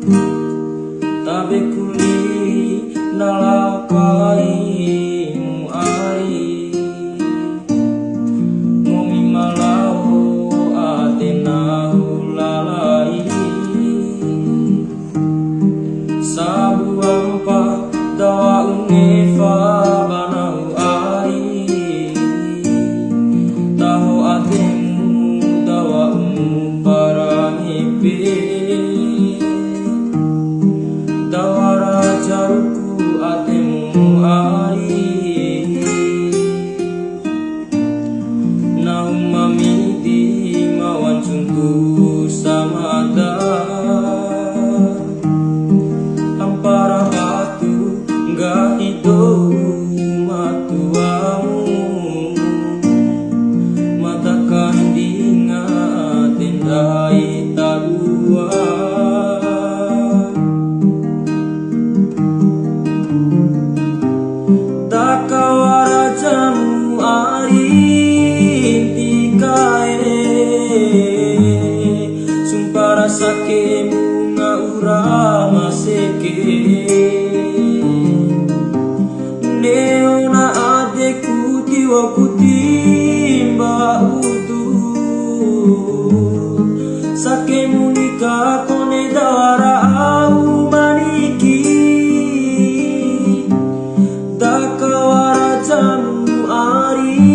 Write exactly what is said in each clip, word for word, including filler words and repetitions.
Tabe kuli na lao kaimu ari, ngomi ma lao ade nahu lalai. Sabua mpa dawa unefa ba nahu ari, taho ademu dawa umu para hepe. Dawara jaruku ademu ari, nahu ma midi ma wancuku samada. Ampara batu nggahi dou ma tuamu, mada kandinga te ndai ta dua. Taka wara jamu ari ntikae, sumpara sake mu ngaura maseke. Neona adeku tiwa ku timba udu, sake mu nika kone dawara au maniki. Taka wara jamu ari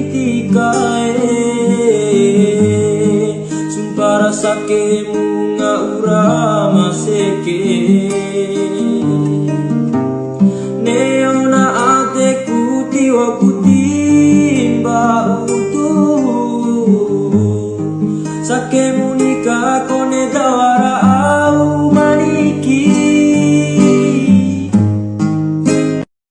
ntikae, sumpara sake mu ngaura maseke.